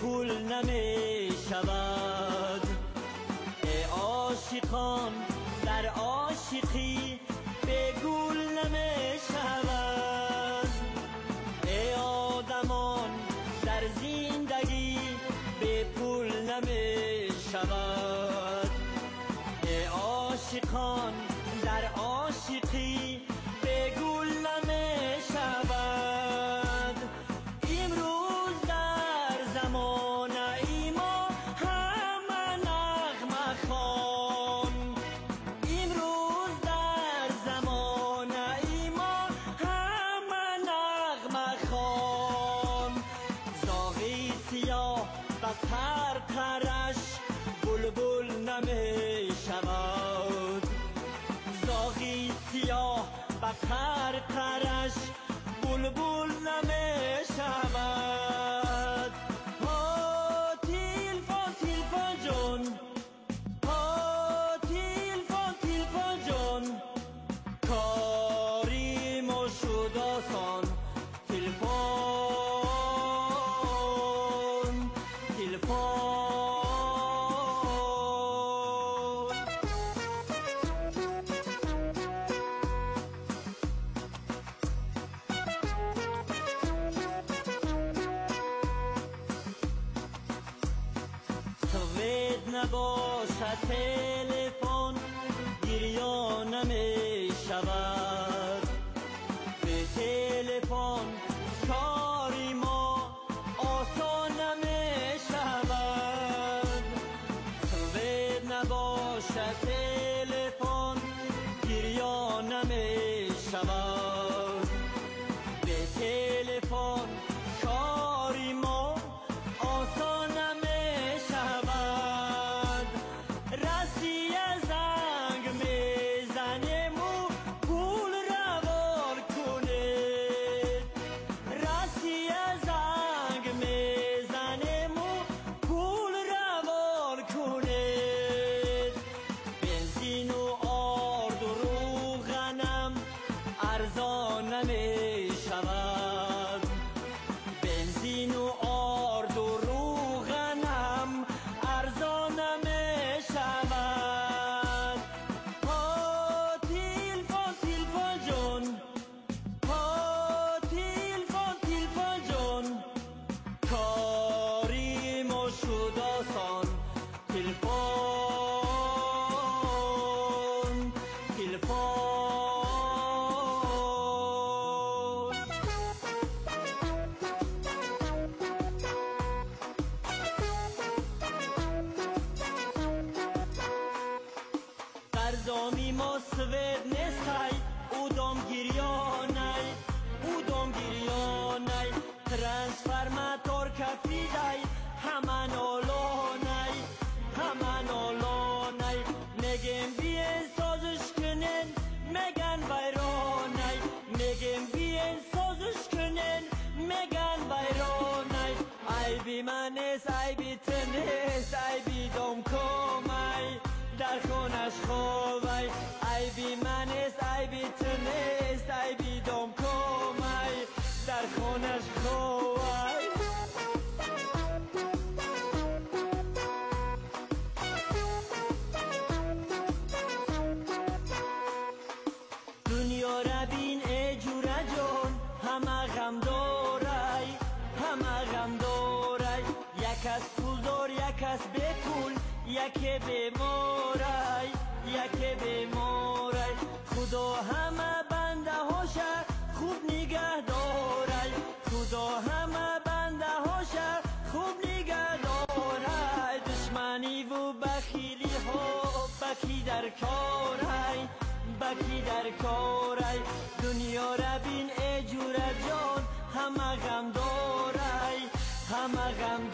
پول نمی شود. ای عاشقان در عاشقی به گول نمی شود. ای آدمان در زندگی به پول نمی شود. ای عاشقان در عاشقی به گول نمی شود. امروز در زمان ای ما همه نغمه خوان. امروز در زمان ای ما همه نغمه خوان. زاغی سیاه به قرقرش بلبل نمی شود. زاغی سیاه به قرقرش بلبل نمی شود. ها تلفن تلفن جان، ها تلفن تلفن جان، کاری ما شد آسان. تلفن تلفن. سوید نباشد تلفن گریان نمی شود. به تلفن کاری ما آسان نمی شود. سوید نباشد تلفن گریان نمی شود. به تلفن کاری ما آسان نمی شود. رسیه زنگ میزنیم و پول روان کنید. رسیه زنگ میزنیم و پول روان کنید. بنزین و آرد و روغنم ارزان نمی شود. بنزین و آرد و روغنم ارزان نمی شود. ها تلفن تلفن جان، ها تلفن تلفن جان، کاری ما شد آسان. تلفن تلفن. در زامی ما سوید نیستای، اودم گریانای، اودم گریانای. ترانسفرماتور کفیدای، همه نالانای، همه نالانای. میگم بیاین سازش کنین، میگن ویرانای. میگم بیاین سازش کنین، میگن ویرانای. عیبی من نیست، عیبی تو نیست، عیبی دم کمای در خونش خوابای. عیبی من نیست، عیبی تو نیست، عیبی دم کمای در خونش خوابای. دنیا را بین ای جورا جان، همه غم دارای، همه غم دارای. یک از پول دار، یک از بی پول، یکی بیمارای، یکی بیمارای. خدا همه بنده هاشه خوب نگه دارای. خدا همه بنده هاشه خوب نگه دارای. دشمنی و بخیلی ها بکی در کارای، بکی در کارای. دنیا را بین ای جورا جان، همه غم دارای، همه غم